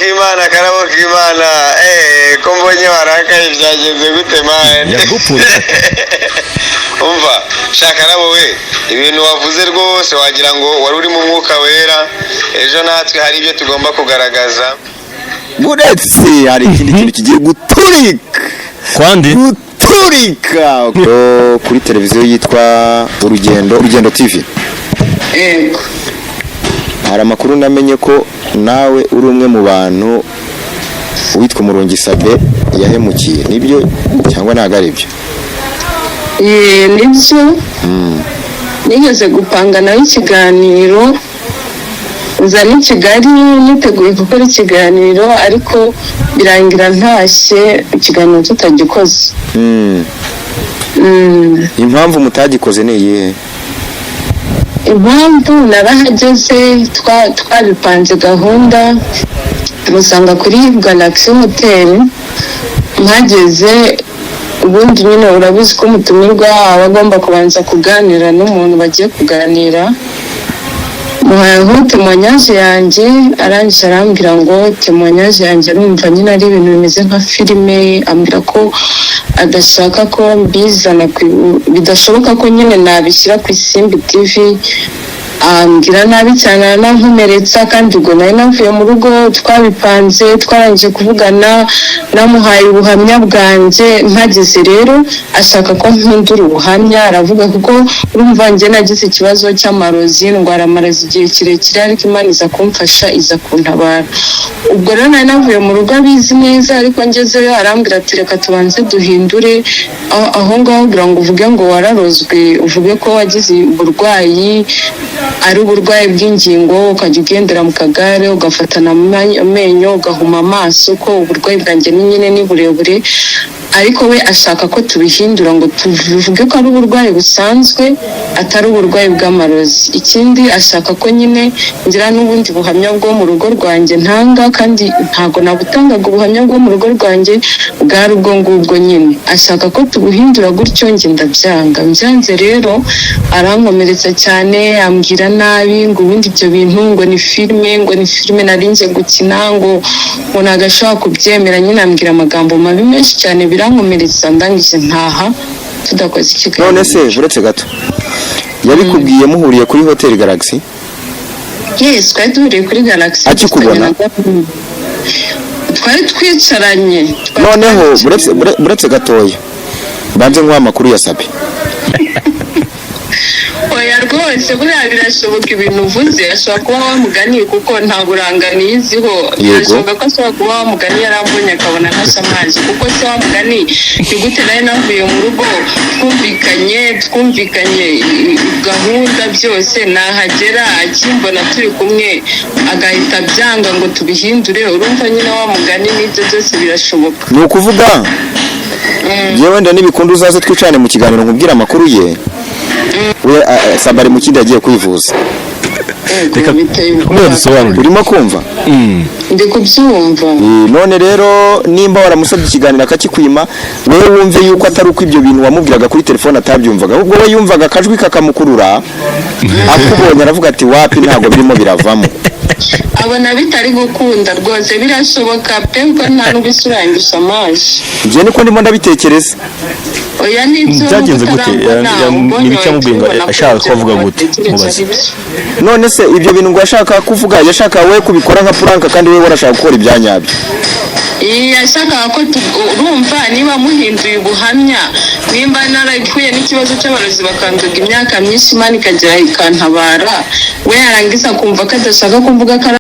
k'Imana, karabo k'Imana. Ko mbonye warakaye, byagenze gute, man? Yagupfuye. Umva sha Karabo we, ibintu wavuze rwose wagira ngo wari uri mu Mwuka Wera ejo. Natwe hari ibyo tugomba kugaragaza. Uretse hari ikindi kintu kigiye guturika. Kwande? Guturika kuri televiziyo yitwa Urugendo, Urugendo TV. Yego. Hari amakuru namenye ko nawe uri umwe mu bantu uwitwa Umurungi Sabe yahemukiye. Nibyo cyangwa ntabwo ari byo? Nibyo, nigeze gupanga nawe ikiganiro, nza n'i Kigali niteguye gukora ikiganiro, ariko birangira ntashye ikiganiro tutagikoze. Impamvu mutagikoze ni iyihe? Impamvu, narahageze, twabipanze gahunda, musanga kuri Galaxy Hotel. Mpageze, ubundi nyine urabizi ko umutumirwa aba agomba kubanza kuganira n'umuntu bagiye kuganira. Muhayeho témoignage yanjye, arangije arambwira ngo témoignage yanjye arumva nyine ari ibintu bimeze nka filime, ambwira ko adashaka ko mbizana, bidashoboka ko nyine nabishyira ku Isimbi TV. Ambwira nabi cyane, aranankomeretsa, kandi ubwo nari navuye mu rugo, twabipanze, twarangije kuvugana, namuhaye ubuhamya bwanjye. Mpageze rero ashaka ko mpindura ubuhamya, aravuga kuko urumva njye nagize ikibazo cy'amarozi, ndwara amarozi igihe kirekire, ariko Imana iza kumfasha, iza kuntabara. Ubwo rero nari navuye mu rugo abizi neza, ariko ngezeyo arambwira ati: "Reka tubanze duhindure aho ngaho kugira ngo uvuge ngo wararozwe, uvuge ko wagize uburwayi, ari uburwayi bw'ingingo, ukajya ugendera mu kagare, ugafatana amenyo, ugahuma amaso, ko uburwayi bwanjye ni nyine ni burebure." Ariko we ashaka ko tubihindura ngo tuvuge ko ari uburwayi busanzwe, atari uburwayi bw'amarozi. Ikindi, ashaka ko nyine ngira n'ubundi buhamya bwo mu rugo rwanjye ntanga, kandi ntabwo nabutangaga. Ubuhamya bwo mu rugo rwanjye bwari ubwo ngubwo nyine, ashaka ko tubuhindura gutyo, njye ndabyanga. Mbyanze rero arankomeretsa cyane, ambwira nabi ngo ubundi ibyo bintu ngo ni filime, ngo ni filime nari nje gukina, ngo ntabwo ashobora kubyemera. Nyine ambwira amagambo mabi menshi cyane, birankomeretsa, ndangije ntaha tudakoze ikiganiro. None se, uretse gato, yabikubwiye muhuriye kuri Hotel Galaxy? Yes, twari duhuriye kuri Galaxy. Akikubona? Twari twicaranye. Noneho buretse gatoya mbanze nkuha amakuru ya Sabe. Oya rwose, buriya birashoboka ibintu uvuze, ashobora kuba wamuganiye, kuko nta buranga niyiziho. Birashoboka ko ashobora kuba wamugani yarambonye akabona ntashamaje, kuko se wamugani ni gute nari navuye mu rugo, twumvikanye gahunda byose, nahagera akimbona turi kumwe agahita abyanga ngo tubihindure? Urumva nyine wa mugani n'ibyo byose birashoboka. Ni ukuvuga yewe, wenda nibikunda uzaze twicarane mu kiganiro nkubwire amakuru ye. We Sabe ari mu kindi, yagiye kwivuza. Yego, Reka biteye kumwe ubwoba. dusobanurire. Urimo kumva? Ndi kubyumva. None rero nimba waramusabye ikiganiro akakikwima, wowe wumve yuko atari uko ibyo bintu wamubwiraga kuri telefone atabyumvaga, ahubwo we yumvaga akajwi kakamukurura, akubonye aravuga ati: "Wapi, ntabwo birimo biravamo." Abona bitari gukunda rwose, birashoboka pe, ko nta n'ubwo urangisha amazi. Njye niko ndimo ndabitekereza. Oya, nibyo. Byagenze gute? Utarambona, Ni ibiki yamubwiye ngo ubonye ashaka ko avuga gute? watekereza Mubaze. ari byo. None se ibyo bintu ngo yashaka kuvuga, yashaka we kubikora nka prank, kandi we warashaka gukora ibya nyabyo? Iyi yashakaga ko urumva niba muhinduye ubuhamya, nimba narapfuye n'ikibazo cy'abarozi bakanduga imyaka myinshi, Imana ikagera ikantabara, we yarangiza kumva ko adashaka kuvuga ko ari